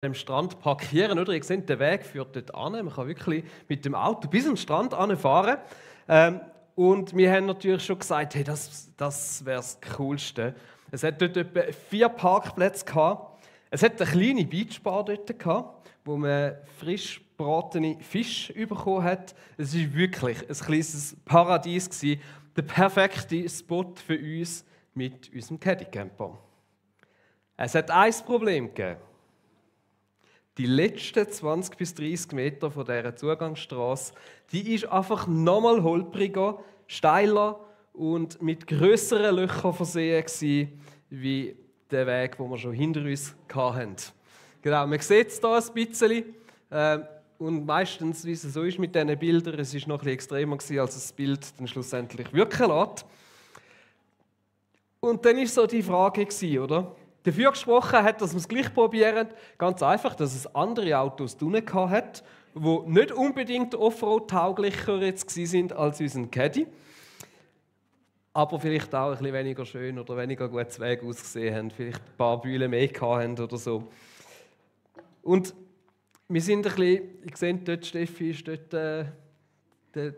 am Strand parkieren, oder? Ihr seht, der Weg führt dort an. Man kann wirklich mit dem Auto bis an den Strand fahren. Und wir haben natürlich schon gesagt, hey, das wäre das Coolste. Es hat dort etwa 4 Parkplätze gehabt. Es hat eine kleine Beachbar dort gehabt, wo man frisch gebratene Fisch bekommen hat. Es war wirklich ein kleines Paradies gewesen. Der perfekte Spot für uns mit unserem Caddy-Camper. Es hat ein Problem gegeben. Die letzten 20 bis 30 Meter von dieser Zugangsstraße, die ist einfach nochmal holpriger, steiler und mit grösseren Löchern versehen gewesen, wie der Weg, den wir schon hinter uns hatten. Genau, man sieht es hier ein bisschen. Und meistens, wie es so ist mit diesen Bildern, es war noch ein bisschen extremer gewesen, als das Bild dann schlussendlich wirken lässt. Und dann war so die Frage, oder? Dafür gesprochen hat, dass wir es gleich probieren. Ganz einfach, dass es andere Autos drinnen hat, die nicht unbedingt offroad-tauglicher waren als unser Caddy. Aber vielleicht auch ein bisschen weniger schön oder weniger gut Weg ausgesehen haben. Vielleicht ein paar Bühlen mehr hatten oder so. Und wir sind ein bisschen, ihr seht dort, Steffi ist dort der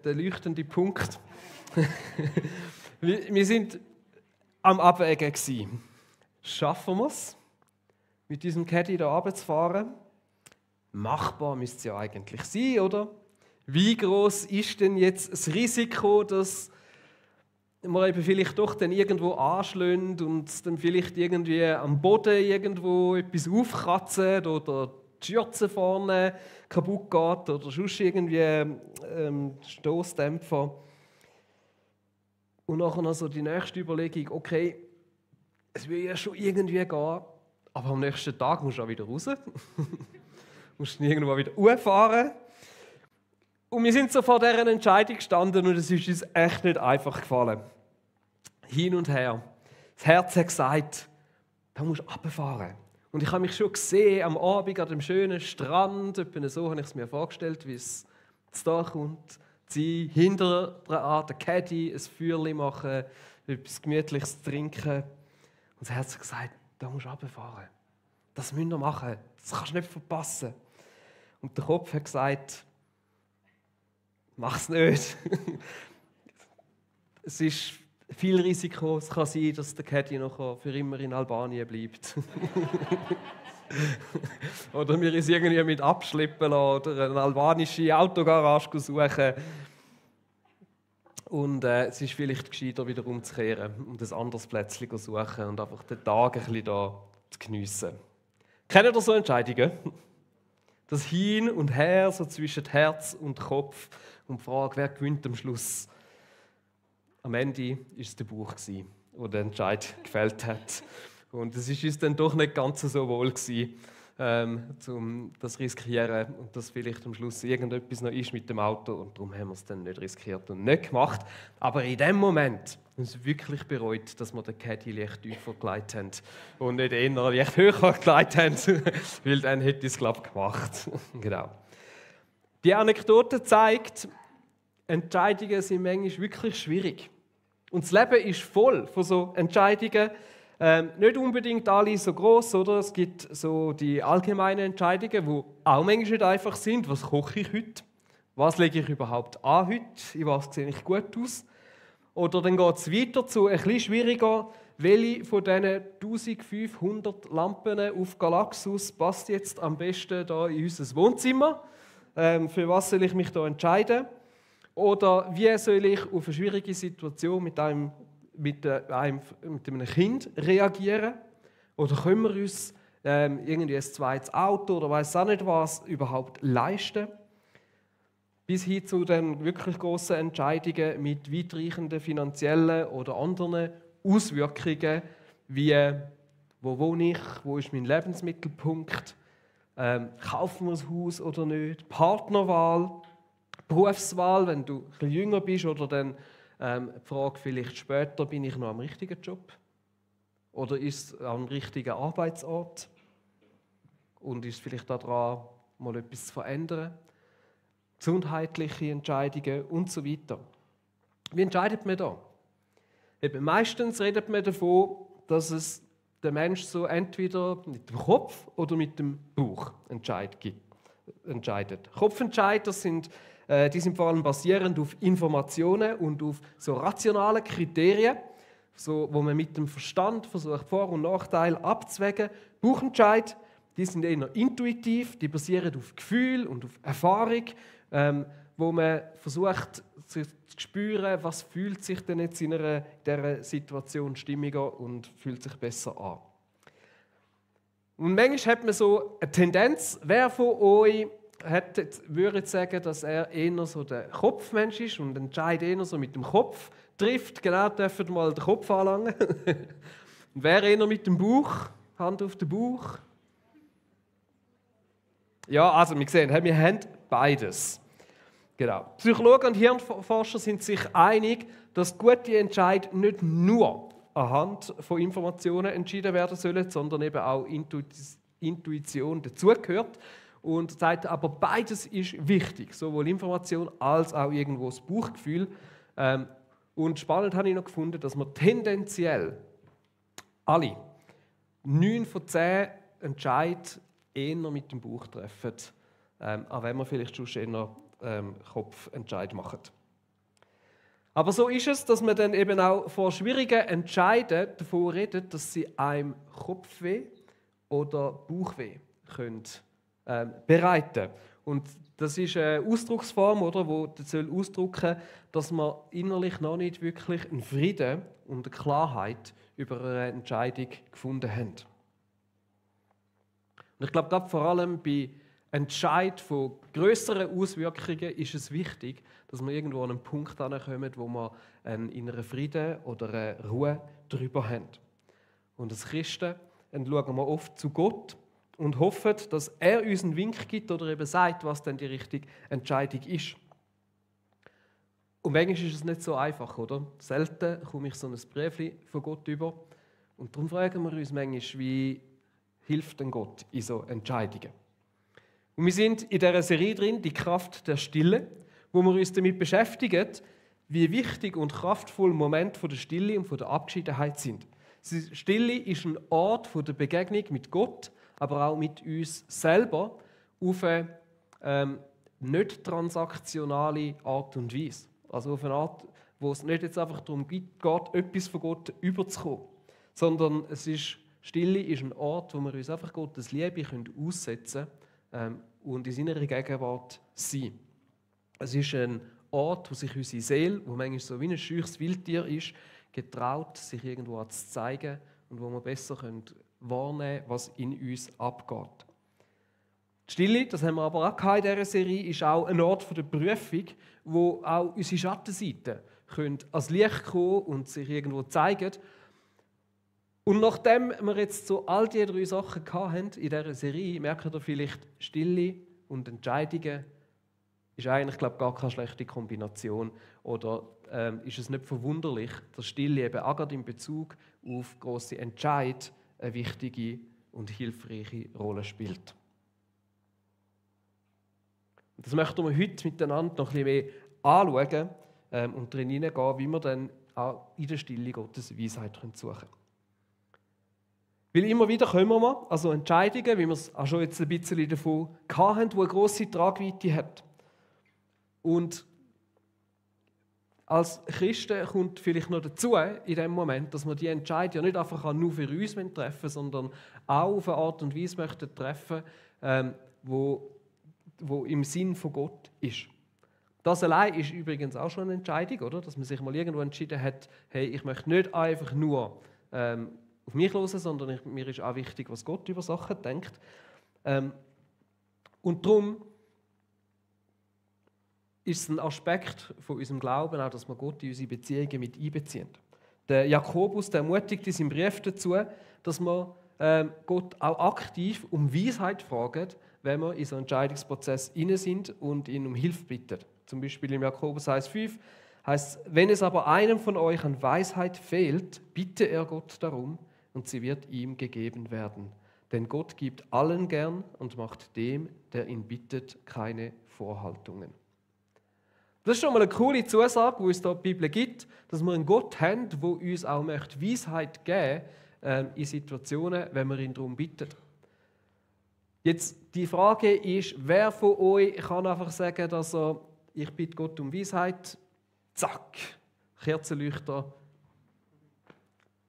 leuchtende Punkt. Wir sind am Abwägen gewesen. Schaffen wir es, mit diesem Caddy hier runterzufahren? Machbar müsste es ja eigentlich sein, oder? Wie groß ist denn jetzt das Risiko, dass wir eben vielleicht doch dann irgendwo anschlagen und dann vielleicht irgendwie am Boden irgendwo etwas aufkratzen oder die Schürze vorne kaputt geht oder sonst irgendwie Stoßdämpfer? Und nachher noch so die nächste Überlegung, okay, es will ja schon irgendwie gehen, aber am nächsten Tag musst du auch wieder raus. Musst du irgendwo wieder hochfahren. Und wir sind so vor dieser Entscheidung gestanden und es ist uns echt nicht einfach gefallen. Hin und her. Das Herz hat gesagt, da musst du runterfahren. Und ich habe mich schon gesehen, am Abend an dem schönen Strand, etwa so habe ich es mir vorgestellt, wie es da kommt. Sie hinter der Caddy ein Feuerchen machen, etwas Gemütliches trinken. Und das Herz hat gesagt, da musst du runterfahren. Das müssen wir machen. Das kannst du nicht verpassen. Und der Kopf hat gesagt, mach es nicht. Es ist viel Risiko. Es kann sein, dass der Caddy noch für immer in Albanien bleibt. Oder wir uns irgendwie mit abschleppen lassen oder eine albanische Autogarage suchen. Und es ist vielleicht gescheiter, wieder umzukehren und ein anderes Plätzchen zu suchen und einfach den Tag ein bisschen da zu geniessen. Kennt ihr so Entscheidungen? Das Hin und Her, so zwischen Herz und Kopf und die Frage, wer gewinnt am Schluss? Am Ende war es der Bauch, der den Entscheid gefällt hat. Und es war uns dann doch nicht ganz so wohl, um das riskieren und dass vielleicht am Schluss irgendetwas noch ist mit dem Auto. Und darum haben wir es dann nicht riskiert und nicht gemacht. Aber in dem Moment haben wir uns wirklich bereut, dass wir den Caddy leicht tiefer gelegt haben und nicht eher leicht höher gelegt haben, weil dann hätte ich es, glaube ich, gemacht. Genau. Die Anekdote zeigt, Entscheidungen sind manchmal wirklich schwierig. Und das Leben ist voll von so Entscheidungen. Nicht unbedingt alle so gross, oder? Es gibt so die allgemeinen Entscheidungen, die auch manchmal nicht einfach sind. Was koche ich heute? Was lege ich überhaupt an heute? In was sehe ich gut aus? Oder dann geht es weiter zu ein bisschen schwieriger. Welche von diesen 1500 Lampen auf Galaxus passt jetzt am besten da in unser Wohnzimmer? Für was soll ich mich da entscheiden? Oder wie soll ich auf eine schwierige Situation mit einem Kind reagieren? Oder können wir uns irgendwie ein zweites Auto oder weiss auch nicht was überhaupt leisten? Bis hin zu den wirklich grossen Entscheidungen mit weitreichenden finanziellen oder anderen Auswirkungen, wie wo wohne ich, wo ist mein Lebensmittelpunkt, kaufen wir ein Haus oder nicht, Partnerwahl, Berufswahl, wenn du ein bisschen jünger bist, oder dann die Frage vielleicht später, bin ich noch am richtigen Job? Oder ist es am richtigen Arbeitsort? Und ist es vielleicht daran, mal etwas zu verändern? Gesundheitliche Entscheidungen und so weiter. Wie entscheidet man da? Eben meistens redet man davon, dass es der Mensch so entweder mit dem Kopf oder mit dem Bauch entscheidet. Kopfentscheide sind vor allem basierend auf Informationen und auf so rationalen Kriterien, so, wo man mit dem Verstand versucht, Vor- und Nachteile abzuwägen. Bauchentscheide, die sind eher intuitiv, die basieren auf Gefühl und auf Erfahrung, wo man versucht zu spüren, was fühlt sich denn jetzt in dieser Situation stimmiger und fühlt sich besser an. Und manchmal hat man so eine Tendenz, wer von euch würde sagen, dass er eher so der Kopfmensch ist und entscheidet eher so mit dem Kopf, trifft, genau, dürft mal den Kopf anlangen. Und wer eher mit dem Bauch, Hand auf den Bauch. Ja, also wir sehen, wir haben beides. Genau. Psychologen und Hirnforscher sind sich einig, dass gute Entscheidungen nicht nur anhand von Informationen entschieden werden sollen, sondern eben auch Intuition dazugehört. Und sagt aber, beides ist wichtig, sowohl Information als auch irgendwo das Bauchgefühl. Und spannend habe ich noch gefunden, dass wir tendenziell alle 9 von 10 Entscheidungen eher mit dem Bauch treffen, auch wenn wir vielleicht schon eher Kopfentscheid machen. Aber so ist es, dass man dann eben auch vor schwierigen Entscheiden davon redet, dass sie einem Kopfweh oder Bauchweh können, bereiten. Und das ist eine Ausdrucksform, oder, die soll ausdrücken, dass man innerlich noch nicht wirklich einen Frieden und eine Klarheit über eine Entscheidung gefunden haben. Und ich glaube, gerade vor allem bei Entscheid von grösseren Auswirkungen ist es wichtig, dass wir irgendwo an einen Punkt ankommen, wo wir einen inneren Frieden oder eine Ruhe darüber haben. Und als Christen schauen wir oft zu Gott und hoffen, dass er uns einen Wink gibt oder eben sagt, was denn die richtige Entscheidung ist. Und manchmal ist es nicht so einfach, oder? Selten komme ich so ein Briefchen von Gott über. Und darum fragen wir uns manchmal, wie hilft denn Gott in so Entscheidungen? Und wir sind in dieser Serie drin, die Kraft der Stille, wo wir uns damit beschäftigen, wie wichtig und kraftvoll Momente der Stille und der Abgeschiedenheit sind. Stille ist ein Ort der Begegnung mit Gott, aber auch mit uns selber auf eine nicht transaktionale Art und Weise. Also auf eine Art, wo es nicht jetzt einfach darum geht, etwas von Gott überzukommen, sondern Stille ist ein Ort, wo wir uns einfach Gottes Liebe aussetzen können und in seiner Gegenwart sein. Es ist ein Ort, wo sich unsere Seele, wo manchmal so wie ein scheues Wildtier ist, getraut, sich irgendwo zu zeigen und wo wir besser wahrnehmen können, was in uns abgeht. Die Stille, das haben wir aber auch in dieser Serie, ist auch ein Ort der Prüfung, wo auch unsere Schattenseiten ans Licht kommen und sich irgendwo zeigen. Und nachdem wir jetzt so all diese 3 Sachen hatten in dieser Serie, merkt ihr vielleicht, Stille und Entscheidungen ist eigentlich, glaube ich, gar keine schlechte Kombination. Oder ist es nicht verwunderlich, dass Stille eben auch gerade in Bezug auf grosse Entscheid eine wichtige und hilfreiche Rolle spielt. Und das möchten wir heute miteinander noch ein bisschen mehr anschauen und darin hineingehen, wie wir dann auch in der Stille Gottes Weisheit suchen können. Weil immer wieder kommen wir also Entscheidungen, wie wir es auch schon jetzt ein bisschen davon hatten, die eine grosse Tragweite haben. Und als Christen kommt vielleicht noch dazu in dem Moment, dass wir die Entscheidung ja nicht einfach nur für uns treffen möchten, sondern auch auf eine Art und Weise möchten treffen, wo im Sinn von Gott ist. Das allein ist übrigens auch schon eine Entscheidung, oder? Dass man sich mal irgendwo entschieden hat, hey, ich möchte nicht einfach nur auf mich hören, sondern mir ist auch wichtig, was Gott über Sachen denkt. Und darum ist es ein Aspekt von unserem Glauben, auch, dass wir Gott in unsere Beziehungen mit einbeziehen. Der Jakobus der ermutigt in seinem Brief dazu, dass wir Gott auch aktiv um Weisheit fragen, wenn wir in so einen Entscheidungsprozess inne sind und ihn um Hilfe bitten. Zum Beispiel im Jakobus 1,5 heißt es, wenn es aber einem von euch an Weisheit fehlt, bitte er Gott darum und sie wird ihm gegeben werden. Denn Gott gibt allen gern und macht dem, der ihn bittet, keine Vorhaltungen. Das ist schon mal eine coole Zusage, die uns da die Bibel gibt, dass wir einen Gott haben, der uns auch Weisheit geben in Situationen, wenn wir ihn darum bitten. Jetzt die Frage ist, wer von euch kann einfach sagen, dass ich bitte Gott um Weisheit, zack, Kerzenleuchter.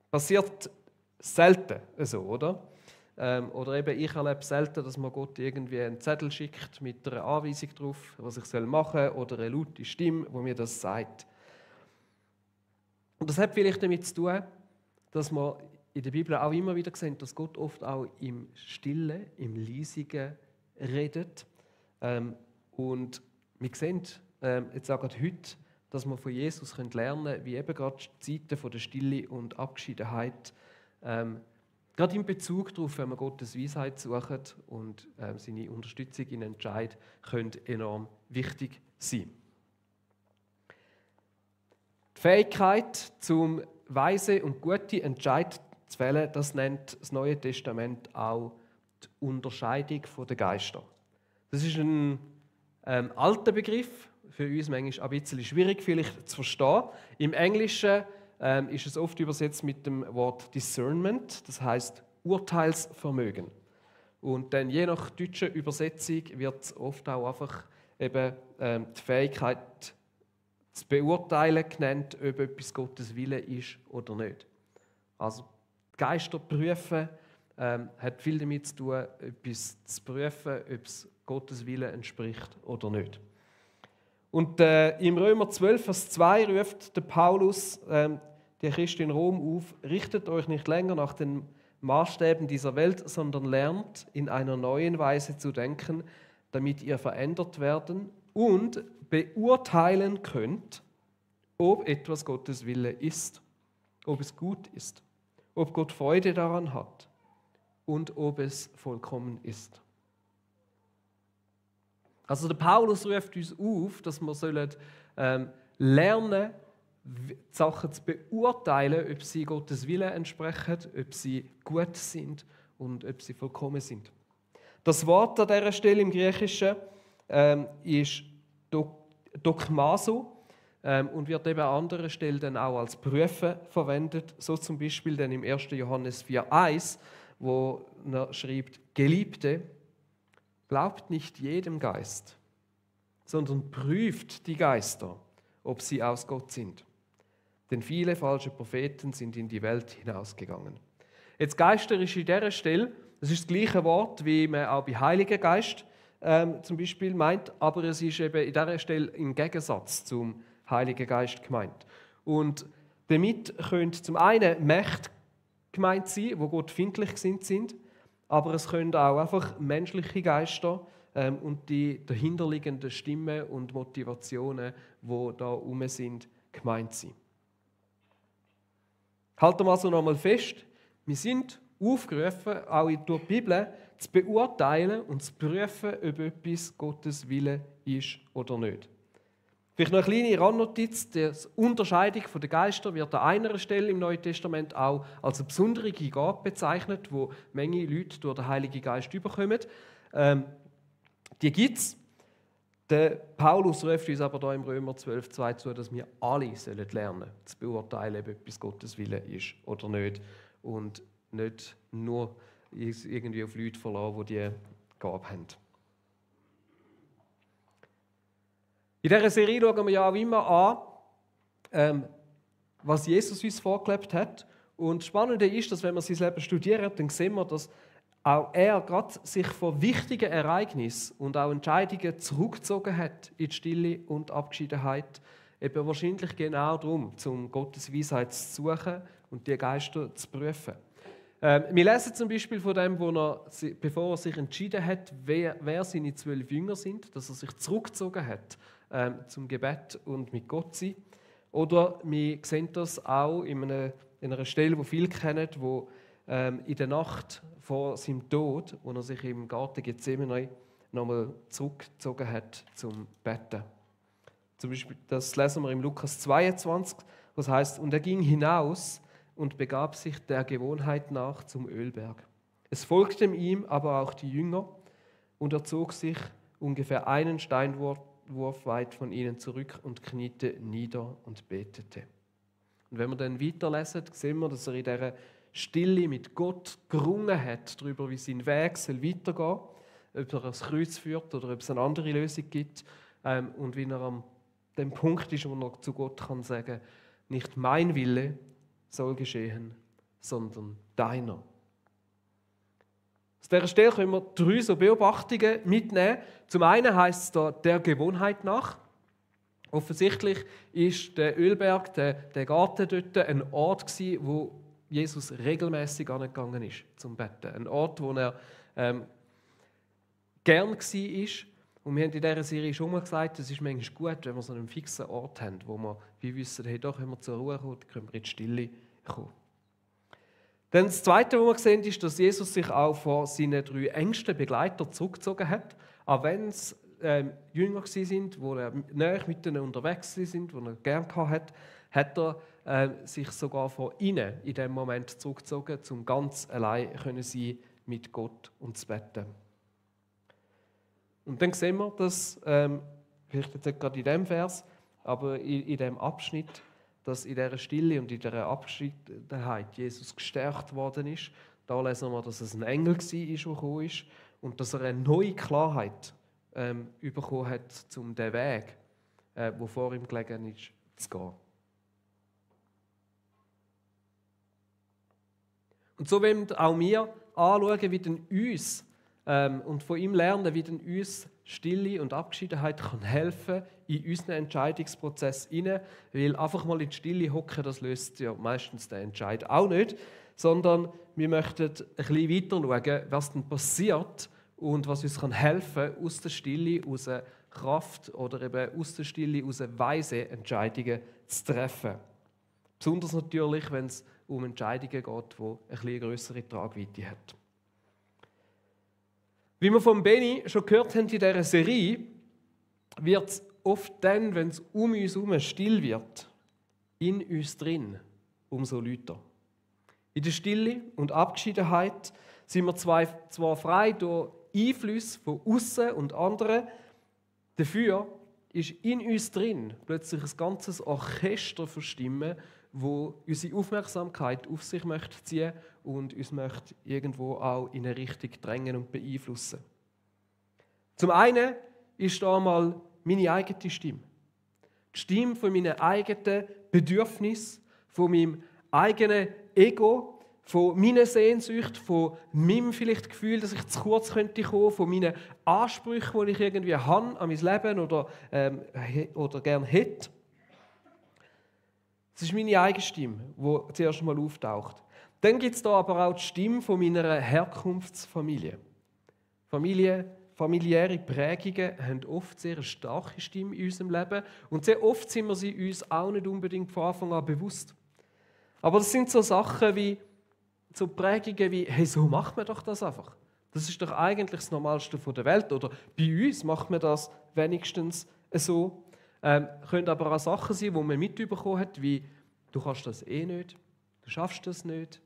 Passiert selten so, oder? Oder eben, ich erlebe selten, dass man Gott irgendwie einen Zettel schickt mit einer Anweisung drauf, was ich machen soll, oder eine laute Stimme, die mir das sagt. Und das hat vielleicht damit zu tun, dass wir in der Bibel auch immer wieder sehen, dass Gott oft auch im Stillen, im Leisigen redet. Und wir sehen jetzt auch gerade heute, dass wir von Jesus lernen können, wie eben gerade die Zeiten der Stille und Abgeschiedenheit, gerade in Bezug darauf, wenn wir Gottes Weisheit suchen und seine Unterstützung in Entscheid, können enorm wichtig sein. Die Fähigkeit, zum weise und gute Entscheid zu fällen, das nennt das Neue Testament auch die Unterscheidung der Geister. Das ist ein alter Begriff, für uns manchmal ein bisschen schwierig vielleicht zu verstehen. Im Englischen ist es oft übersetzt mit dem Wort Discernment, das heißt Urteilsvermögen. Und dann je nach deutscher Übersetzung wird es oft auch einfach eben die Fähigkeit zu beurteilen genannt, ob etwas Gottes Wille ist oder nicht. Also Geister prüfen hat viel damit zu tun, etwas zu prüfen, ob es Gottes Wille entspricht oder nicht. Und im Römer 12, Vers 2 ruft der Paulus die Christen in Rom auf: Richtet euch nicht länger nach den Maßstäben dieser Welt, sondern lernt in einer neuen Weise zu denken, damit ihr verändert werden und beurteilen könnt, ob etwas Gottes Wille ist, ob es gut ist, ob Gott Freude daran hat und ob es vollkommen ist. Also der Paulus ruft uns auf, dass wir lernen, die Sachen zu beurteilen, ob sie Gottes Wille entsprechen, ob sie gut sind und ob sie vollkommen sind. Das Wort an dieser Stelle im Griechischen ist Dokmaso und wird eben an anderer Stelle dann auch als Prüfen verwendet, so zum Beispiel dann im 1. Johannes 4,1, wo er schreibt: Geliebte, glaubt nicht jedem Geist, sondern prüft die Geister, ob sie aus Gott sind. Denn viele falsche Propheten sind in die Welt hinausgegangen. Jetzt Geister ist in dieser Stelle, das ist das gleiche Wort, wie man auch bei Heiliger Geist zum Beispiel meint, aber es ist eben in dieser Stelle im Gegensatz zum Heiligen Geist gemeint. Und damit können zum einen Mächte gemeint sein, die gottfeindlich sind, aber es können auch einfach menschliche Geister und die dahinterliegenden Stimmen und Motivationen, die da herum sind, gemeint sein. Halten wir also nochmal fest, wir sind aufgerufen, auch durch die Bibel zu beurteilen und zu prüfen, ob etwas Gottes Wille ist oder nicht. Vielleicht noch eine kleine Randnotiz: Die Unterscheidung der Geister wird an einer Stelle im Neuen Testament auch als eine besondere Gabe bezeichnet, wo Menge Leute durch den Heiligen Geist bekommen. Die gibt es. Der Paulus ruft uns aber hier im Römer 12,2 zu, dass wir alle lernen sollen, zu beurteilen, ob etwas Gottes Wille ist oder nicht. Und nicht nur irgendwie auf Leute verlassen, die diese Gabe haben. In dieser Serie schauen wir ja auch immer an, was Jesus uns vorgelebt hat. Und das Spannende ist, dass wenn wir sein Leben studieren, dann sehen wir, dass auch er gerade sich von wichtigen Ereignissen und auch Entscheidungen zurückgezogen hat in die Stille und Abgeschiedenheit. Eben wahrscheinlich genau darum, um Gottes Weisheit zu suchen und die Geister zu prüfen. Wir lesen zum Beispiel von dem, bevor er sich entschieden hat, wer seine 12 Jünger sind, dass er sich zurückgezogen hat zum Gebet und mit Gott sein. Oder wir sehen das auch in einer Stelle, die viele kennen, wo in der Nacht vor seinem Tod, wo er sich im Garten Gethsemane nochmal zurückgezogen hat zum Betten. Zum Beispiel, das lesen wir im Lukas 22, was heißt: Und er ging hinaus und begab sich der Gewohnheit nach zum Ölberg. Es folgten ihm aber auch die Jünger, und er zog sich ungefähr einen Steinwurf weit von ihnen zurück und kniete nieder und betete. Und wenn wir dann weiterlesen, sehen wir, dass er in dieser Stille mit Gott gerungen hat, darüber, wie sein Weg weitergehen soll, ob er das Kreuz führt oder ob es eine andere Lösung gibt, und wie er an dem Punkt ist, wo er zu Gott kann sagen, nicht mein Wille soll geschehen, sondern deiner. Aus dieser Stelle können wir 3 so Beobachtungen mitnehmen. Zum einen heisst es da der Gewohnheit nach. Offensichtlich ist der Ölberg, der Garten dort, ein Ort gewesen, wo Jesus regelmäßig angegangen ist zum Betten. Ein Ort, wo er gern war. Und wir haben in dieser Serie schon mal gesagt, es ist manchmal gut, wenn wir so einen fixen Ort haben, wo wir wie wissen, hey, da können wir zur Ruhe kommen, da können wir in die Stille kommen. Dann das Zweite, was wir sehen, ist, dass Jesus sich auch von seinen 3 engsten Begleitern zurückgezogen hat. Auch wenn es Jünger waren, die näher mit ihnen unterwegs waren, die er gerne hatte, hat er sich sogar von ihnen in diesem Moment zurückgezogen, um ganz allein sein mit Gott und zu beten. Und dann sehen wir, dass, vielleicht jetzt nicht gerade in diesem Vers, aber in diesem Abschnitt, dass in dieser Stille und in dieser Abgeschiedenheit Jesus gestärkt worden ist. Da lesen wir, dass es ein Engel war, der gekommen ist und dass er eine neue Klarheit bekommen hat, um den Weg, der vor ihm gelegen ist, zu gehen. Und so wollen auch wir anschauen, wie denn uns und von ihm lernen, wie denn uns Stille und Abgeschiedenheit kann helfen in unseren Entscheidungsprozess hinein, weil einfach mal in die Stille hocken, das löst ja meistens den Entscheid auch nicht, sondern wir möchten ein bisschen weiter schauen, was denn passiert und was uns helfen kann, aus der Stille aus Kraft oder eben aus der Stille aus weise Entscheidungen zu treffen. Besonders natürlich, wenn es um Entscheidungen geht, die eine bisschen grössere Tragweite haben. Wie wir von Benny schon gehört haben in dieser Serie, wird es oft dann, wenn es um uns herum still wird, in uns drin, umso lauter. In der Stille und Abgeschiedenheit sind wir zwar frei durch Einflüsse von außen und anderen, dafür ist in uns drin plötzlich ein ganzes Orchester von Stimmen, wo unsere Aufmerksamkeit auf sich möchte ziehen und uns möchte irgendwo auch in eine Richtung drängen und beeinflussen. Zum einen ist da mal meine eigene Stimme. Die Stimme von meinen eigenen Bedürfnissen, von meinem eigenen Ego, von meiner Sehnsucht, von meinem vielleicht Gefühl, dass ich zu kurz könnte kommen, von meinen Ansprüchen, die ich irgendwie habe an mein Leben oder gerne hätte. Das ist meine eigene Stimme, die zuerst mal auftaucht. Dann gibt es da aber auch die Stimme von meiner Herkunftsfamilie. Familiäre Prägungen haben oft sehr eine starke Stimme in unserem Leben und sehr oft sind wir sie uns auch nicht unbedingt von Anfang an bewusst. Aber das sind so Sachen wie, so Prägungen wie, hey, so macht man doch das einfach. Das ist doch eigentlich das Normalste der Welt. Oder bei uns macht man das wenigstens so. Können aber auch Sachen sein, die man mitbekommen hat, wie du kannst das eh nicht, du schaffst das nicht.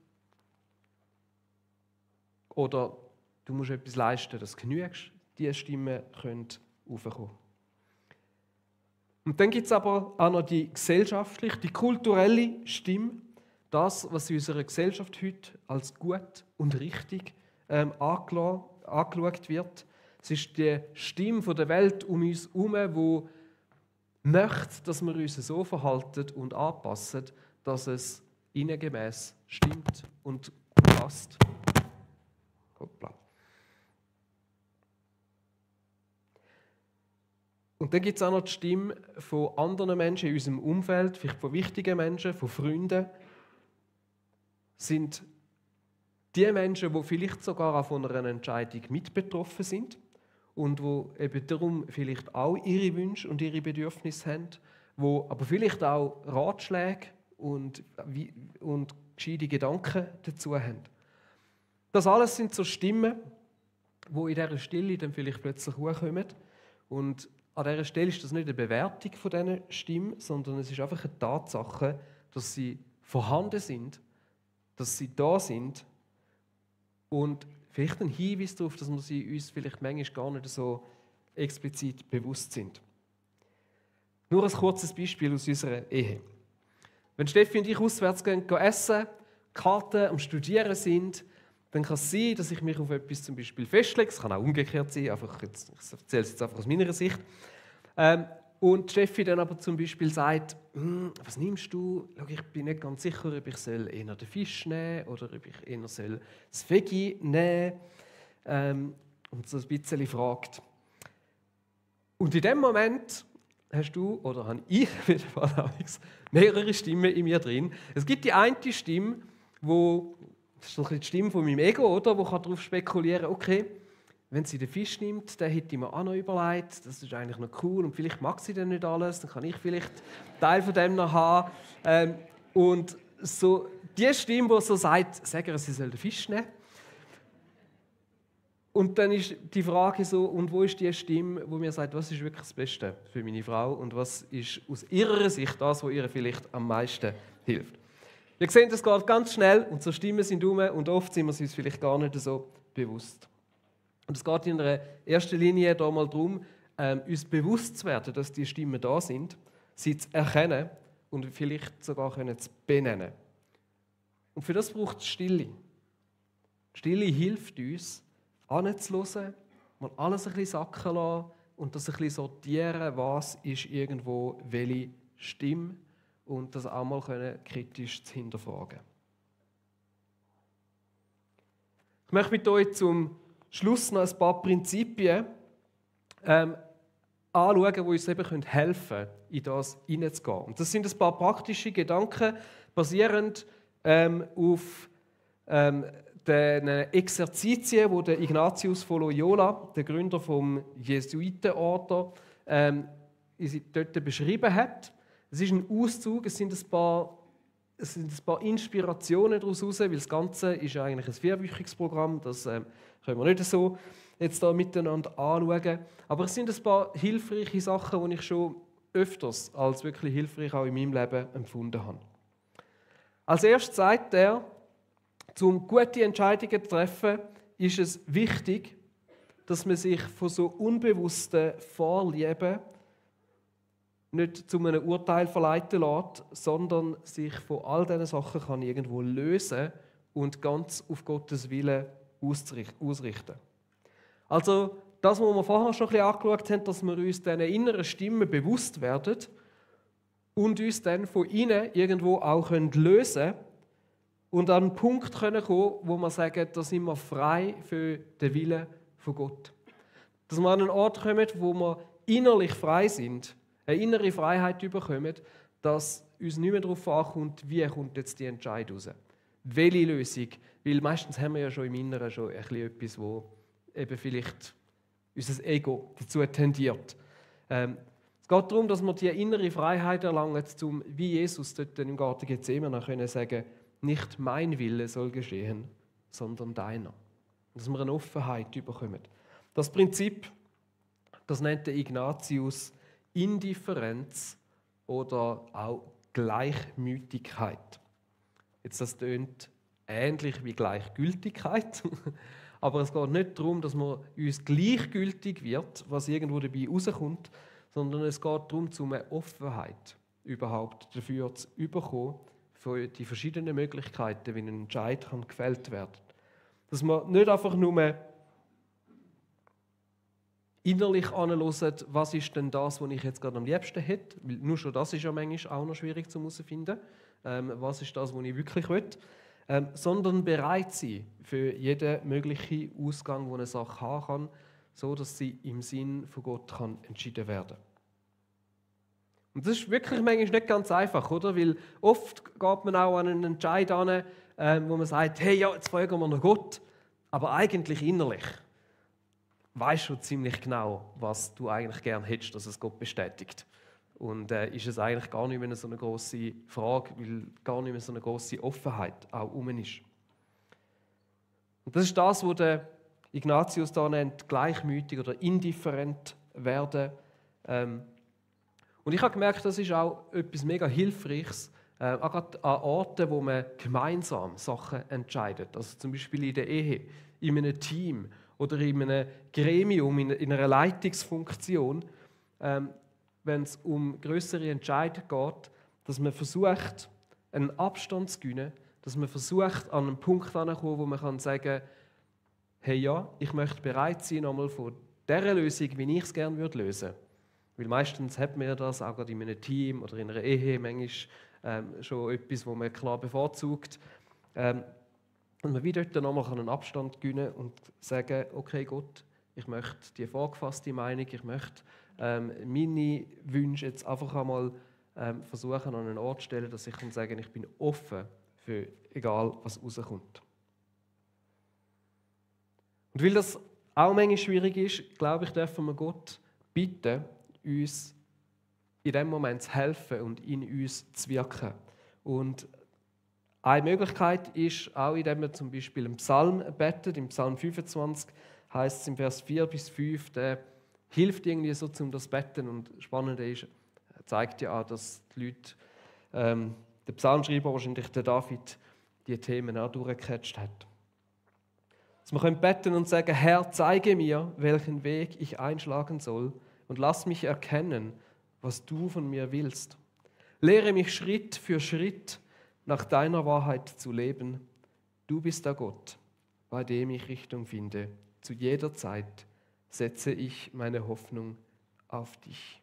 Oder du musst etwas leisten, das genügst. Diese Stimmen können raufkommen. Und dann gibt es aber auch noch die gesellschaftliche, die kulturelle Stimme. Das, was in unserer Gesellschaft heute als gut und richtig angeschaut wird. Es ist die Stimme der Welt um uns herum, die möchte, dass wir uns so verhalten und anpassen, dass es ihnen gemäß stimmt und passt. Hoppla. Und dann gibt es auch noch die Stimme von anderen Menschen in unserem Umfeld, vielleicht von wichtigen Menschen, von Freunden. Sind die Menschen, die vielleicht sogar auch von einer Entscheidung mit betroffen sind und wo eben darum vielleicht auch ihre Wünsche und ihre Bedürfnisse haben, wo aber vielleicht auch Ratschläge und gescheite Gedanken dazu haben. Das alles sind so Stimmen, die in dieser Stille dann vielleicht plötzlich hochkommen. Und an dieser Stelle ist das nicht eine Bewertung von diesen Stimmen, sondern es ist einfach eine Tatsache, dass sie vorhanden sind, dass sie da sind und vielleicht ein Hinweis darauf, dass wir sie uns vielleicht manchmal gar nicht so explizit bewusst sind. Nur ein kurzes Beispiel aus unserer Ehe. Wenn Steffi und ich auswärts gehen essen, Karten am Studieren sind, dann kann es sein, dass ich mich auf etwas zum Beispiel festlege. Es kann auch umgekehrt sein, ich erzähle es jetzt einfach aus meiner Sicht. Und die Steffi dann aber zum Beispiel sagt, was nimmst du? Schau, ich bin nicht ganz sicher, ob ich eher den Fisch nehmen soll oder ob ich eher das Veggie nehmen soll. Und so ein bisschen fragt. Und in dem Moment hast du, oder habe ich mehrere Stimmen in mir drin. Es gibt die eine Stimme, das ist so die Stimme von meinem Ego, oder, wo kann darauf spekulieren, okay, wenn sie den Fisch nimmt, dann hätte ich mir auch noch überlegt, das ist eigentlich noch cool und vielleicht mag sie dann nicht alles, dann kann ich vielleicht Teil von dem noch haben. Und so die Stimme, die so sagt, sagen ihr, sie soll den Fisch nehmen. Und dann ist die Frage so, und wo ist die Stimme, die mir sagt, was ist wirklich das Beste für meine Frau und was ist aus ihrer Sicht das, was ihr vielleicht am meisten hilft. Ihr seht, das geht ganz schnell und so Stimmen sind rum und oft sind wir uns vielleicht gar nicht so bewusst. Und es geht in einer ersten Linie da mal darum, uns bewusst zu werden, dass die Stimmen da sind, sie zu erkennen und vielleicht sogar zu benennen. Und für das braucht es Stille. Stille hilft uns, anzuhören, mal alles ein bisschen sacken lassen und das ein bisschen sortieren, was ist irgendwo welche Stimme und das auch mal kritisch zu hinterfragen. Ich möchte mit euch zum Schluss noch ein paar Prinzipien anschauen, die uns eben helfen können, in das hineinzugehen. Und das sind ein paar praktische Gedanken, basierend auf den Exerzitien, die der Ignatius von Loyola, der Gründer des Jesuitenorders, dort beschrieben hat. Es ist ein Auszug, es sind ein paar Inspirationen daraus heraus, weil das Ganze ist eigentlich ein 4-wöchiges Programm, das können wir nicht so jetzt da miteinander anschauen. Aber es sind ein paar hilfreiche Sachen, die ich schon öfters als wirklich hilfreich auch in meinem Leben empfunden habe. Als erstes sagt er, um gute Entscheidungen zu treffen, ist es wichtig, dass man sich von so unbewussten Vorlieben nicht zu einem Urteil verleiten lässt, sondern sich von all diesen Sachen kann irgendwo lösen und ganz auf Gottes Willen ausrichten. Also das, was wir vorher schon ein bisschen angeschaut haben, dass wir uns diesen inneren Stimmen bewusst werden und uns dann von ihnen irgendwo auch lösen können und an einen Punkt kommen können, wo wir sagen, da sind wir frei für den Willen von Gott. Dass wir an einen Ort kommen, wo wir innerlich frei sind, eine innere Freiheit bekommen, dass uns nicht mehr darauf ankommt, wie kommt jetzt die Entscheidung raus. Welche Lösung? Weil meistens haben wir ja schon im Inneren schon ein bisschen etwas, wo eben vielleicht unser Ego dazu tendiert. Es geht darum, dass wir die innere Freiheit erlangen, um wie Jesus dort im Garten Gethsemane können sagen, nicht mein Wille soll geschehen, sondern deiner. Dass wir eine Offenheit bekommen. Das Prinzip, das nennt der Ignatius Indifferenz oder auch Gleichmütigkeit. Jetzt, das tönt ähnlich wie Gleichgültigkeit, aber es geht nicht darum, dass man uns gleichgültig wird, was irgendwo dabei rauskommt, sondern es geht darum, eine Offenheit überhaupt dafür zu bekommen, für die verschiedenen Möglichkeiten, wie ein Entscheid gefällt werden kann. Dass man nicht einfach nur innerlich anhören, was ist denn das, was ich jetzt gerade am liebsten hätte, weil nur schon das ist ja manchmal auch noch schwierig zu herausfinden, was ist das, was ich wirklich will, sondern bereit sein für jeden möglichen Ausgang, den eine Sache haben kann, so dass sie im Sinn von Gott kann entschieden werden kann. Und das ist wirklich manchmal nicht ganz einfach, oder? Weil oft geht man auch an einen Entscheid an, wo man sagt, hey, ja, jetzt fragen wir noch Gott, aber eigentlich innerlich weisst schon ziemlich genau, was du eigentlich gerne hättest, dass es Gott bestätigt. Und ist es eigentlich gar nicht mehr so eine grosse Frage, weil gar nicht mehr so eine grosse Offenheit auch rum ist. Und das ist das, was der Ignatius da nennt, gleichmütig oder indifferent werden. Und ich habe gemerkt, das ist auch etwas mega Hilfreiches, auch gerade an Orten, wo man gemeinsam Sachen entscheidet. Also zum Beispiel in der Ehe, in einem Team oder in einem Gremium, in einer Leitungsfunktion, wenn es um grössere Entscheidungen geht, dass man versucht, einen Abstand zu gewinnen, dass man versucht, an einen Punkt heranzukommen, wo man kann sagen, hey ja, ich möchte bereit sein, einmal von dieser Lösung, wie ich es gerne lösen würde. Weil meistens hat man ja das, auch gerade in einem Team oder in einer Ehe, manchmal schon etwas, wo man klar bevorzugt. Und man wie dort dann nochmal einen Abstand gewinnen und sagen, okay Gott, ich möchte die vorgefasste Meinung, ich möchte meine Wünsche jetzt einfach einmal versuchen an einen Ort zu stellen, dass ich kann sagen, ich bin offen für egal, was rauskommt. Und weil das auch manchmal schwierig ist, glaube ich, dürfen wir Gott bitten, uns in dem Moment zu helfen und in uns zu wirken. Und eine Möglichkeit ist auch, indem wir zum Beispiel einen Psalm beten. Im Psalm 25 heißt es im Vers 4 bis 5, der hilft irgendwie so zum das Betten. Und das Spannende ist, er zeigt ja auch, dass die Leute, der Psalmschreiber, wahrscheinlich der David, die Themen auch durchgecatcht hat. Dass wir können beten und sagen, Herr, zeige mir, welchen Weg ich einschlagen soll und lass mich erkennen, was du von mir willst. Lehre mich Schritt für Schritt nach deiner Wahrheit zu leben. Du bist der Gott, bei dem ich Richtung finde. Zu jeder Zeit setze ich meine Hoffnung auf dich.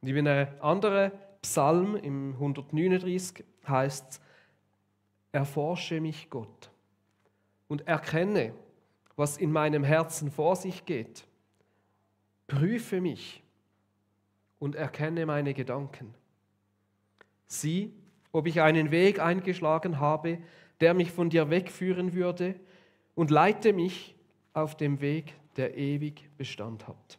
Und in einem anderen Psalm, im 139, heißt es, erforsche mich, Gott, und erkenne, was in meinem Herzen vor sich geht. Prüfe mich und erkenne meine Gedanken. Sieh, ob ich einen Weg eingeschlagen habe, der mich von dir wegführen würde, und leite mich auf dem Weg, der ewig Bestand hat.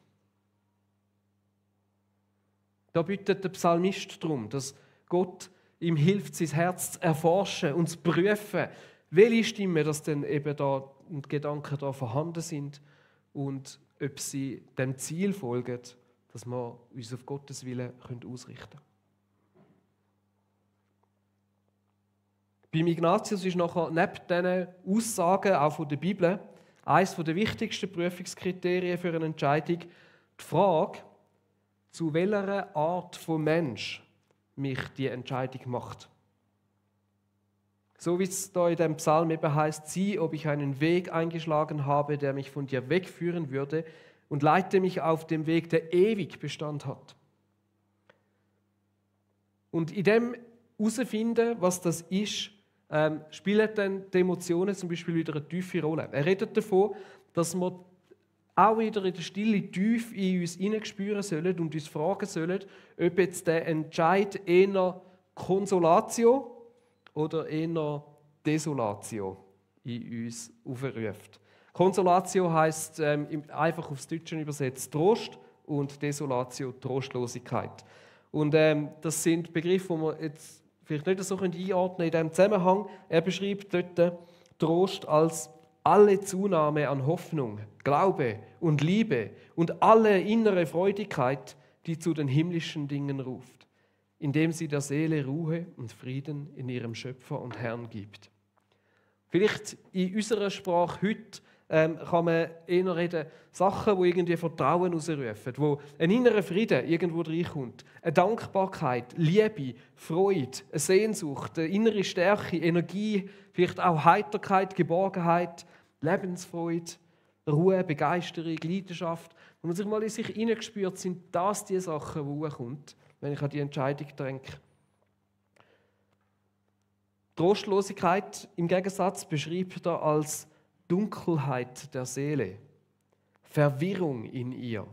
Da bittet der Psalmist darum, dass Gott ihm hilft, sein Herz zu erforschen und zu prüfen, welche Stimmen das denn eben da und Gedanken da vorhanden sind und ob sie dem Ziel folgen, dass wir uns auf Gottes Willen ausrichten können. Beim Ignatius ist nachher neben diesen Aussagen auch von der Bibel eines der wichtigsten Prüfungskriterien für eine Entscheidung die Frage, zu welcher Art von Mensch mich die Entscheidung macht. So wie es da in dem Psalm eben heißt, sieh, ob ich einen Weg eingeschlagen habe, der mich von dir wegführen würde, und leite mich auf dem Weg, der ewig Bestand hat. Und in dem herausfinden, was das ist, spielen dann die Emotionen zum Beispiel wieder eine tiefe Rolle. Er redet davon, dass wir auch wieder in der Stille tief in uns hineinspüren sollen und uns fragen sollen, ob jetzt der Entscheid eher Konsolatio oder eher Desolatio in uns aufruft. Konsolatio heisst einfach aufs Deutsche übersetzt Trost und Desolatio Trostlosigkeit. Und das sind Begriffe, die wir jetzt vielleicht nicht so einordnen können in diesem Zusammenhang. Er beschreibt dort Trost als alle Zunahme an Hoffnung, Glaube und Liebe und alle innere Freudigkeit, die zu den himmlischen Dingen ruft, indem sie der Seele Ruhe und Frieden in ihrem Schöpfer und Herrn gibt. Vielleicht in unserer Sprache heute kann man eher reden, Sachen, die irgendwie Vertrauen ausrufen, wo ein innerer Frieden irgendwo reinkommt, eine Dankbarkeit, Liebe, Freude, eine Sehnsucht, eine innere Stärke, Energie, vielleicht auch Heiterkeit, Geborgenheit, Lebensfreude, Ruhe, Begeisterung, Leidenschaft. Wenn man sich mal in sich hineingespürt, sind das die Sachen, die hochkommen, wenn ich an die Entscheidung denke. Trostlosigkeit im Gegensatz beschreibt er als Dunkelheit der Seele, Verwirrung in ihr,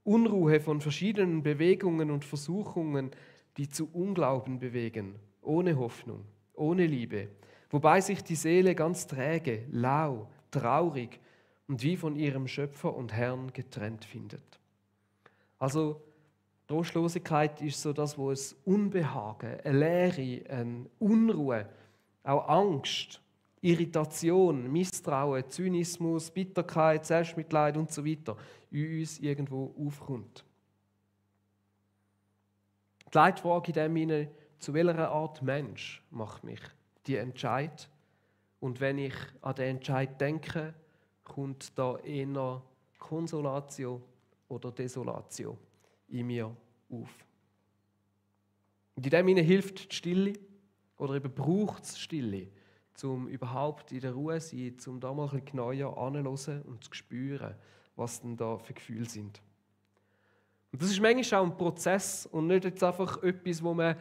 Unruhe von verschiedenen Bewegungen und Versuchungen, die zu Unglauben bewegen, ohne Hoffnung, ohne Liebe, wobei sich die Seele ganz träge, lau, traurig und wie von ihrem Schöpfer und Herrn getrennt findet. Also Trostlosigkeit ist so das, wo es Unbehagen, eine Leere, eine Unruhe, auch Angst, Irritation, Misstrauen, Zynismus, Bitterkeit, Selbstmitleid und so weiter in uns irgendwo aufkommt. Die Leitfrage in dem Sinne, zu welcher Art Mensch macht mich die Entscheid? Und wenn ich an den Entscheid denke, kommt da eher Konsolatio oder Desolatio in mir auf. Und in dem Sinne hilft die Stille oder eben braucht es Stille, um überhaupt in der Ruhe zu sein, um da mal ein bisschen genauer anzuhören und zu spüren, was denn da für Gefühle sind. Und das ist manchmal auch ein Prozess und nicht jetzt einfach etwas, wo man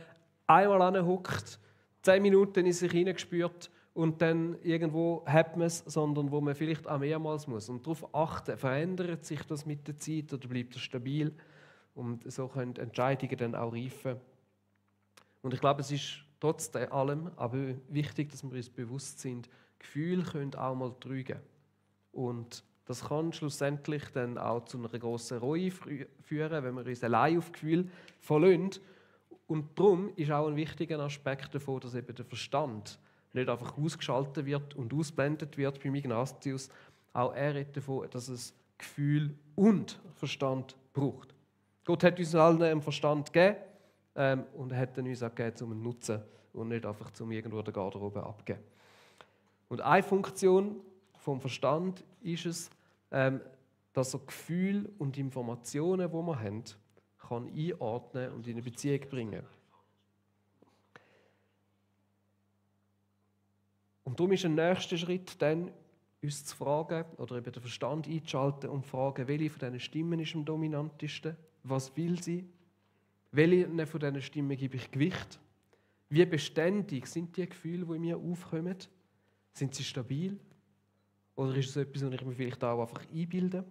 einmal anhockt, 10 Minuten in sich hineingespürt und dann irgendwo hat man es, sondern wo man vielleicht auch mehrmals muss. Und darauf achten, verändert sich das mit der Zeit oder bleibt es stabil? Und so können Entscheidungen dann auch reifen. Und ich glaube, es ist trotz allem aber wichtig, dass wir uns bewusst sind, Gefühle können auch mal trügen. Und das kann schlussendlich dann auch zu einer grossen Reue führen, wenn wir uns allein auf Gefühle verlassen. Und darum ist auch ein wichtiger Aspekt davon, dass eben der Verstand nicht einfach ausgeschaltet wird und ausblendet wird beim Ignatius. Auch er redet davon, dass es Gefühl und Verstand braucht. Gott hat uns allen einen Verstand gegeben und er hat uns auch gegeben, um ihn zu nutzen und nicht einfach zum irgendwo der Garderobe abgeben. Und eine Funktion vom Verstand ist es, dass er Gefühle und Informationen, die wir haben, kann einordnen und in eine Beziehung bringen. Und darum ist ein nächster Schritt dann, uns zu fragen oder eben den Verstand einzuschalten und zu fragen, welche von diesen Stimmen ist am dominantesten, was will sie, welche von diesen Stimmen gebe ich Gewicht, wie beständig sind die Gefühle, die in mir aufkommen, sind sie stabil oder ist es etwas, was ich mir vielleicht auch einfach einbilde?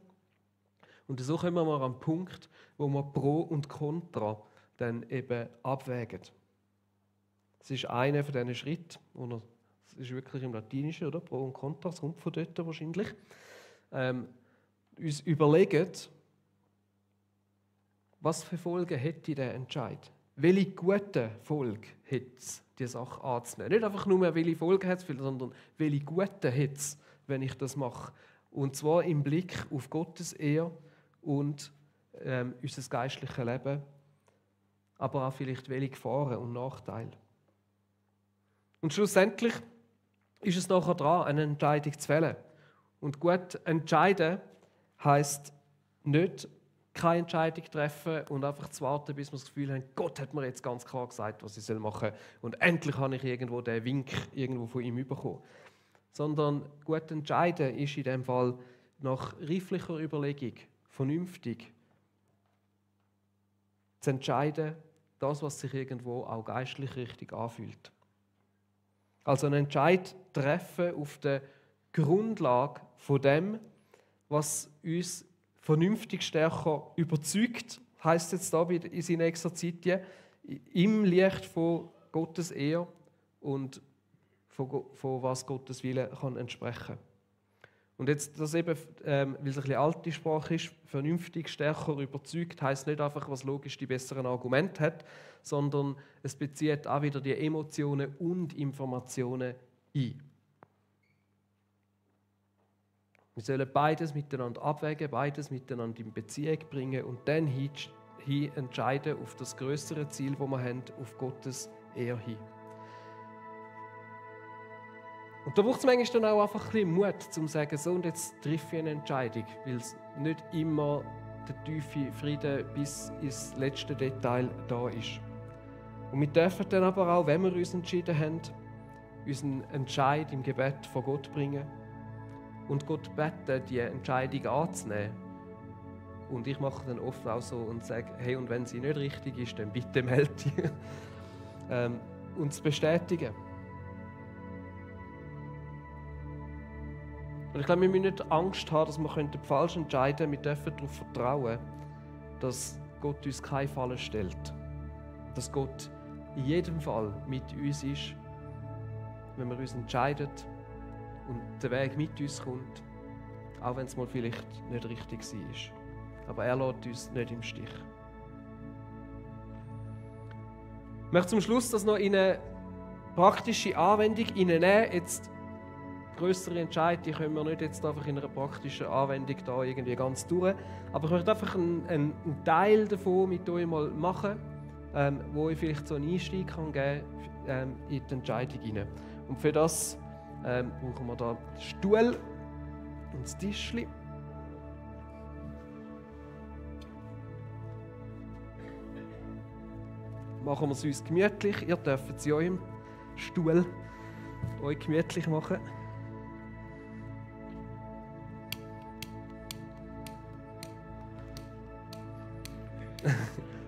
Und so kommen wir an einen Punkt, wo wir Pro und Contra dann eben abwägen. Das ist einer von diesen Schritten, oder das ist wirklich im Latinischen, oder? Pro und Contra, das kommt von dort wahrscheinlich. Uns überlegen, was für Folgen hätte der Entscheid? Welche gute Folge hätte es, die Sache anzunehmen? Nicht einfach nur, welche Folgen hat es, sondern welche gute hätte es, wenn ich das mache. Und zwar im Blick auf Gottes Ehre und unser geistliches Leben, aber auch vielleicht welche Gefahren und Nachteile. Und schlussendlich ist es nachher dran, eine Entscheidung zu fällen. Und gut entscheiden heisst nicht keine Entscheidung treffen und einfach zu warten, bis wir das Gefühl haben, Gott hat mir jetzt ganz klar gesagt, was ich machen soll und endlich habe ich irgendwo den Wink irgendwo von ihm bekommen. Sondern gut entscheiden ist in dem Fall nach reiflicher Überlegung, vernünftig zu entscheiden, das, was sich irgendwo auch geistlich richtig anfühlt. Also einen Entscheid treffen auf der Grundlage von dem, was uns vernünftig stärker überzeugt, heisst jetzt da in seinen Exerzitien, im Licht von Gottes Ehre und von was Gottes Wille kann entsprechen. Und jetzt, das eben, weil es ein bisschen alte Sprache ist, vernünftig stärker überzeugt, heisst nicht einfach, was logisch die besseren Argumente hat, sondern es bezieht auch wieder die Emotionen und Informationen ein. Wir sollen beides miteinander abwägen, beides miteinander in Beziehung bringen und dann hin entscheiden auf das grössere Ziel, das wir haben, auf Gottes Ehre hin. Und da braucht es manchmal dann auch einfach ein bisschen Mut, um zu sagen, so und jetzt treffe ich eine Entscheidung, weil es nicht immer der tiefe Frieden bis ins letzte Detail da ist. Und wir dürfen dann aber auch, wenn wir uns entschieden haben, unseren Entscheid im Gebet vor Gott bringen und Gott beten, die Entscheidung anzunehmen. Und ich mache dann oft auch so und sage, hey, und wenn sie nicht richtig ist, dann bitte melde dich. Und zu bestätigen. Und ich glaube, wir müssen nicht Angst haben, dass wir falsch entscheiden können. Wir dürfen darauf vertrauen, dass Gott uns keine Fallen stellt. Dass Gott in jedem Fall mit uns ist, wenn wir uns entscheiden und der Weg mit uns kommt, auch wenn es mal vielleicht nicht richtig war. Aber er lässt uns nicht im Stich. Ich möchte zum Schluss das noch in eine praktische Anwendung hineinnehmen. Jetzt grössere Entscheidungen, die können wir nicht jetzt einfach in einer praktischen Anwendung da irgendwie ganz durch. Aber ich möchte einfach einen Teil davon mit euch mal machen, wo ich vielleicht so einen Einstieg kann geben in die Entscheidung hinein. Und für das brauchen wir da den Stuhl und das Tischchen. machen wir es uns gemütlich. Ihr dürft es in eurem Stuhl euch gemütlich machen.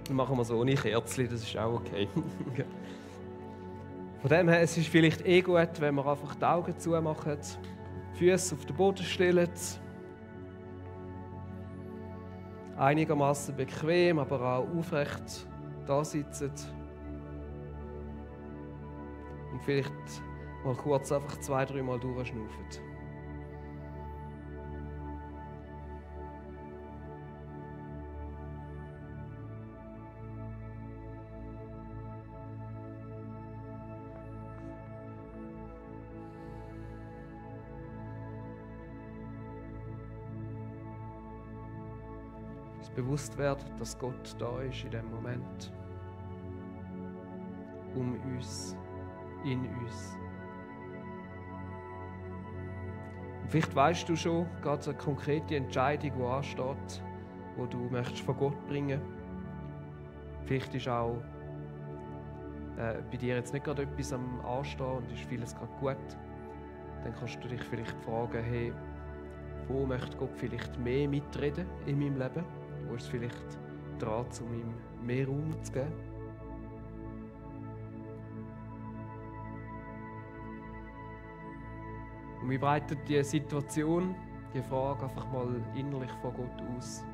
Dann machen wir es ohne Kerzchen, das ist auch okay. Von dem her, es ist vielleicht gut, wenn wir einfach die Augen zumachen, die Füße auf den Boden stellen. Einigermaßen bequem, aber auch aufrecht da sitzen. Und vielleicht mal kurz einfach 2-3 Mal durchschnaufen. Bewusst werden, dass Gott da ist in dem Moment. Um uns, in uns. Und vielleicht weißt du schon gerade eine konkrete Entscheidung, die ansteht, die du möchtest von Gott bringen. Vielleicht ist auch bei dir jetzt nicht gerade etwas am Anstehen und ist vieles gerade gut. Dann kannst du dich vielleicht fragen, hey, wo möchte Gott vielleicht mehr mitreden in meinem Leben? Wo ist es vielleicht dran, um ihm mehr Raum zu geben? Und wie breitet die Situation, die Frage einfach mal innerlich vor Gott aus?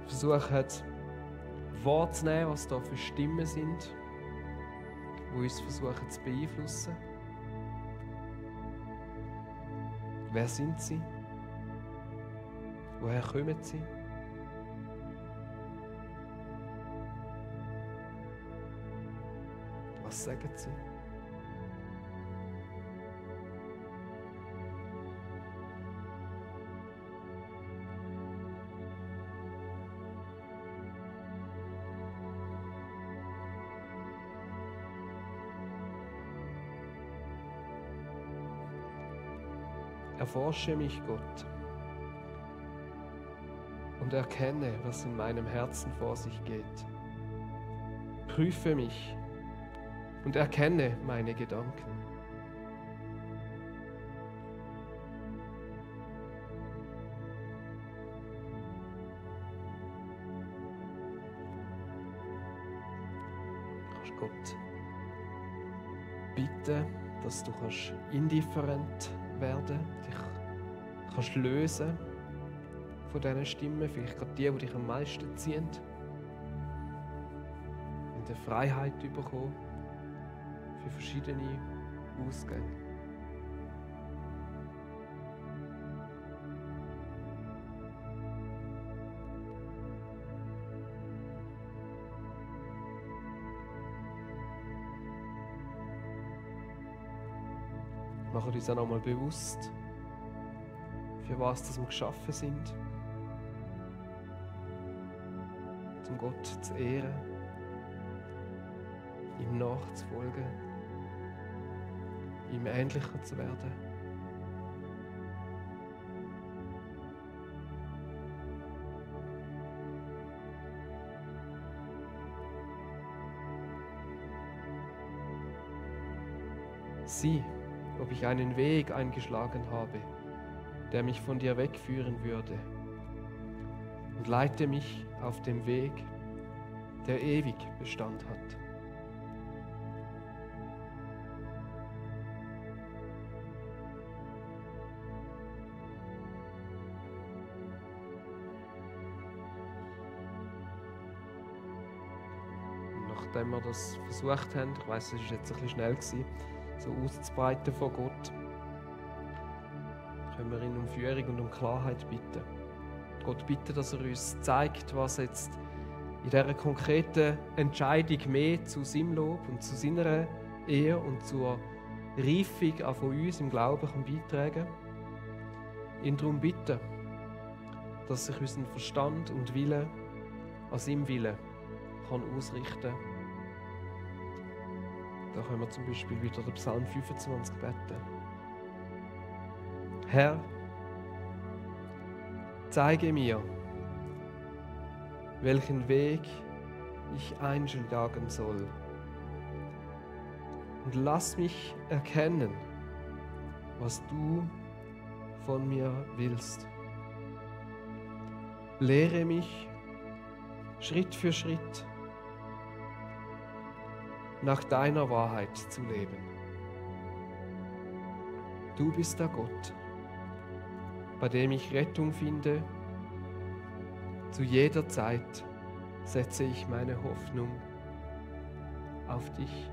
Versuchen wahrzunehmen, was da für Stimmen sind, die uns versuchen zu beeinflussen. Wer sind sie? Woher kommen sie? Was sagen sie? Erforsche mich, Gott, und erkenne, was in meinem Herzen vor sich geht. Prüfe mich und erkenne meine Gedanken. Du kannst Gott bitten, dass du indifferent werden, dich kannst lösen von diesen Stimmen, vielleicht gerade die dich am meisten ziehen, in der Freiheit bekommen für verschiedene Ausgänge. Machen uns auch nochmal bewusst, für was wir geschaffen sind. Um Gott zu ehren, ihm nachzufolgen, ihm ähnlicher zu werden. Sieh, ob ich einen Weg eingeschlagen habe, der mich von dir wegführen würde, und leite mich auf dem Weg, der ewig Bestand hat. Und nachdem wir das versucht haben, ich weiss, es war jetzt ein bisschen schnell, so auszubreiten von Gott, können wir ihn um Führung und um Klarheit bitten. Gott bitten, dass er uns zeigt, was jetzt in dieser konkreten Entscheidung mehr zu seinem Lob und zu seiner Ehre und zur Reifung auch von uns im Glauben beitragen kann. Ihn darum bitten, dass sich unser Verstand und Wille an seinem Willen kann ausrichten kann. Da können wir zum Beispiel wieder den Psalm 25 beten. Herr, zeige mir, welchen Weg ich einschlagen soll. Und lass mich erkennen, was du von mir willst. Lehre mich Schritt für Schritt nach deiner Wahrheit zu leben. Du bist der Gott, bei dem ich Rettung finde. Zu jeder Zeit setze ich meine Hoffnung auf dich.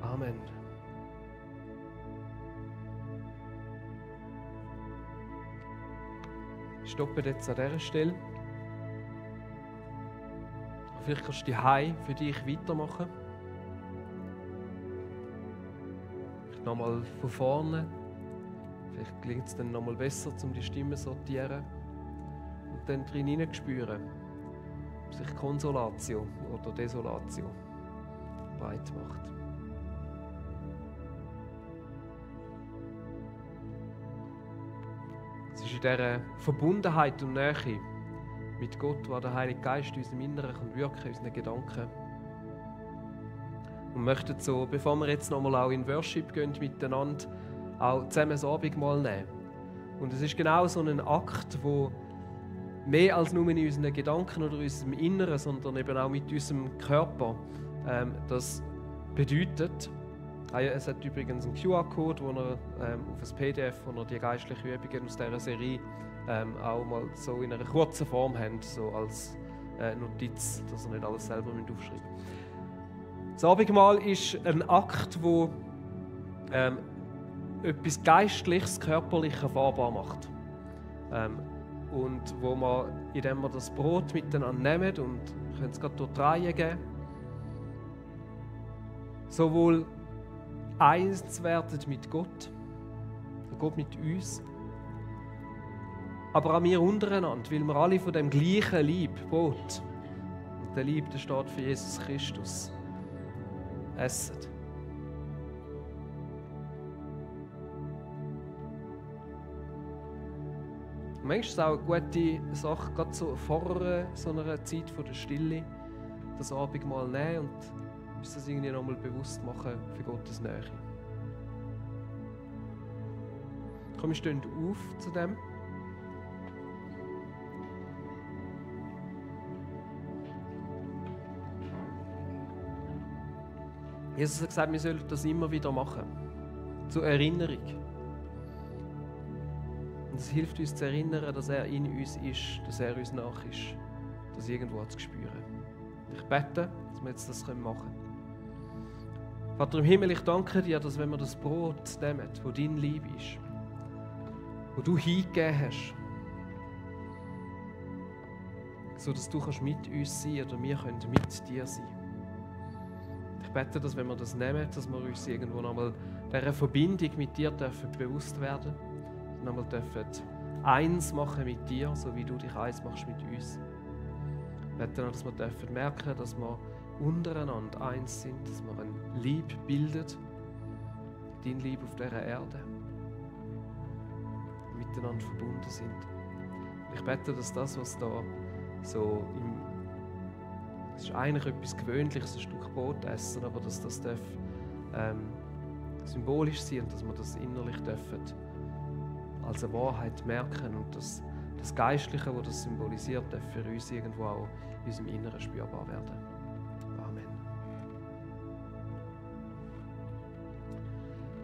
Amen. Ich stoppe jetzt an dieser Stelle. Vielleicht kannst du daheim für dich weitermachen. Vielleicht nochmal von vorne. Vielleicht gelingt es dann nochmal besser, um die Stimmen zu sortieren. Und dann drin hineinspüren, ob sich Konsolation oder Desolation breit macht. Es ist in dieser Verbundenheit und Nähe mit Gott, wo der Heilige Geist in unserem Inneren wirken kann, in unseren Gedanken. Und möchten so, bevor wir jetzt nochmal auch in Worship gehen, miteinander auch zusammen das Abendmahl nehmen. Und es ist genau so ein Akt, wo mehr als nur in unseren Gedanken oder in unserem Inneren, sondern eben auch mit unserem Körper das bedeutet. Es hat übrigens einen QR-Code, wo ihr auf ein PDF, wo ihr die geistlichen Übungen aus dieser Serie auch mal so in einer kurzen Form habt, so als Notiz, dass ihr nicht alles selber aufschreiben müsst. Das Abendmahl ist ein Akt, wo etwas Geistliches, Körperliches erfahrbar macht. Und wo man, indem wir das Brot miteinander nehmen und können es gerade durch die Reihe geben, sowohl eins werden mit Gott mit uns, aber auch wir untereinander, weil wir alle von dem gleichen Lieb, Brot, und der Lieb, der steht für Jesus Christus, essen. Manchmal ist es auch eine gute Sache, gerade so vor so einer Zeit von der Stille, das Abendmahl nehmen und uns das irgendwie nochmal bewusst machen für Gottes Nähe. Komm, wir stehen auf zu dem. Jesus hat gesagt, wir sollen das immer wieder machen. Zur Erinnerung. Und es hilft uns zu erinnern, dass er in uns ist, dass er uns nach ist, das irgendwo zu spüren. Ich bete, dass wir jetzt das machen können. Vater im Himmel, ich danke dir, dass wenn wir das Brot nehmen, wo dein Lieb ist, wo du hingegeben hast, so dass du mit uns sein kannst oder wir können mit dir sein. Ich bete, dass wenn wir das nehmen, dass wir uns irgendwo nochmal dieser Verbindung mit dir dürfen bewusst werden, nochmal dürfen eins machen mit dir, so wie du dich eins machst mit uns. Ich bete, dass wir dürfen merken, dass wir untereinander eins sind, dass wir ein Lieb bildet, dein Lieb auf dieser Erde, miteinander verbunden sind. Ich bete, dass das, was da so es ist eigentlich etwas Gewöhnliches, ein Stück Brot essen, aber dass das darf, symbolisch sein und dass wir das innerlich dürfen als eine Wahrheit merken und dass das Geistliche, das das symbolisiert, darf für uns irgendwo auch in unserem Inneren spürbar werden.